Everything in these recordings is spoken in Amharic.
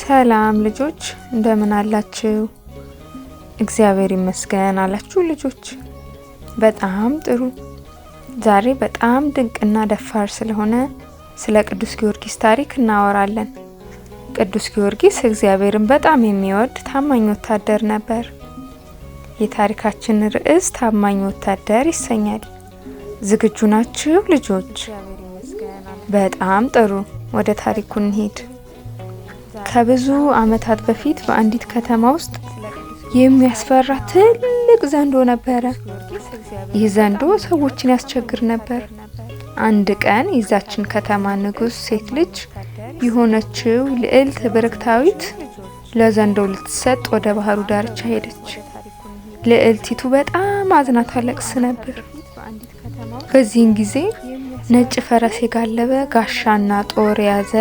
ሰላም ልጆች፣ እንደምን አላችሁ? እግዚአብሔር ይመስገን አላችሁ ልጆች። በጣም ጥሩ። ዛሬ በጣም ድንቅና ደፋር ስለሆነ ስለ ቅዱስ ጊዮርጊስ ታሪክ እናወራለን። ቅዱስ ጊዮርጊስ እግዚአብሔርን በጣም የሚወድ ታማኝ ወታደር ነበር። የታሪካችን ርዕስ ታማኝ ወታደር ይሰኛል። ዝግጁ ናችሁ ልጆች? በጣም ጥሩ። ወደ ታሪኩ እንሂድ። ከብዙ ዓመታት በፊት በአንዲት ከተማ ውስጥ የሚያስፈራ ትልቅ ዘንዶ ነበረ። ይህ ዘንዶ ሰዎችን ያስቸግር ነበር። አንድ ቀን የዛችን ከተማ ንጉሥ ሴት ልጅ የሆነችው ልዕልት ብርክታዊት ለዘንዶው ልትሰጥ ወደ ባህሩ ዳርቻ ሄደች። ልዕልቲቱ በጣም አዝና ታለቅስ ነበር። በዚህን ጊዜ ነጭ ፈረስ የጋለበ፣ ጋሻና ጦር የያዘ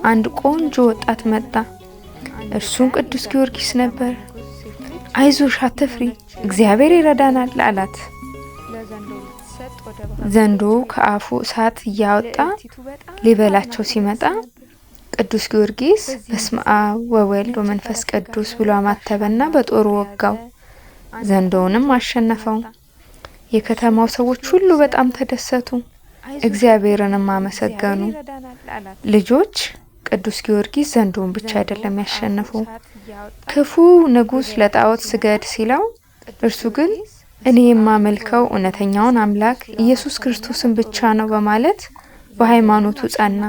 አንድ ቆንጆ ወጣት መጣ። እርሱም ቅዱስ ጊዮርጊስ ነበር። አይዞሽ፣ አትፍሪ፣ እግዚአብሔር ይረዳናል አላት። ዘንዶ ከአፉ እሳት እያወጣ ሊበላቸው ሲመጣ ቅዱስ ጊዮርጊስ በስመ አብ ወወልድ ወመንፈስ ቅዱስ ብሎ አማተበና በጦሩ ወጋው። ዘንዶውንም አሸነፈው። የከተማው ሰዎች ሁሉ በጣም ተደሰቱ፣ እግዚአብሔርንም አመሰገኑ። ልጆች፣ ቅዱስ ጊዮርጊስ ዘንዶውን ብቻ አይደለም ያሸነፈው። ክፉ ንጉሥ ለጣዖት ስገድ ሲለው እርሱ ግን እኔ የማመልከው እውነተኛውን አምላክ ኢየሱስ ክርስቶስን ብቻ ነው በማለት በሃይማኖቱ ጸና።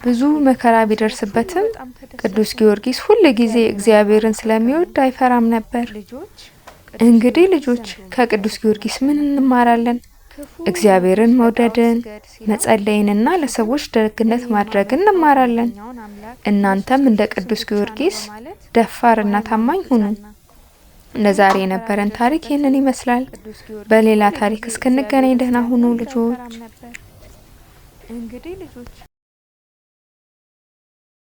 ብዙ መከራ ቢደርስበትም ቅዱስ ጊዮርጊስ ሁል ጊዜ እግዚአብሔርን ስለሚወድ አይፈራም ነበር። እንግዲህ ልጆች፣ ከቅዱስ ጊዮርጊስ ምን እንማራለን? እግዚአብሔርን መውደድን፣ መጸለይንና ለሰዎች ደግነት ማድረግን እንማራለን። እናንተም እንደ ቅዱስ ጊዮርጊስ ደፋርና ታማኝ ሁኑ። ለዛሬ የነበረን ታሪክ ይህንን ይመስላል። በሌላ ታሪክ እስክንገናኝ ደህና ሁኑ ልጆች።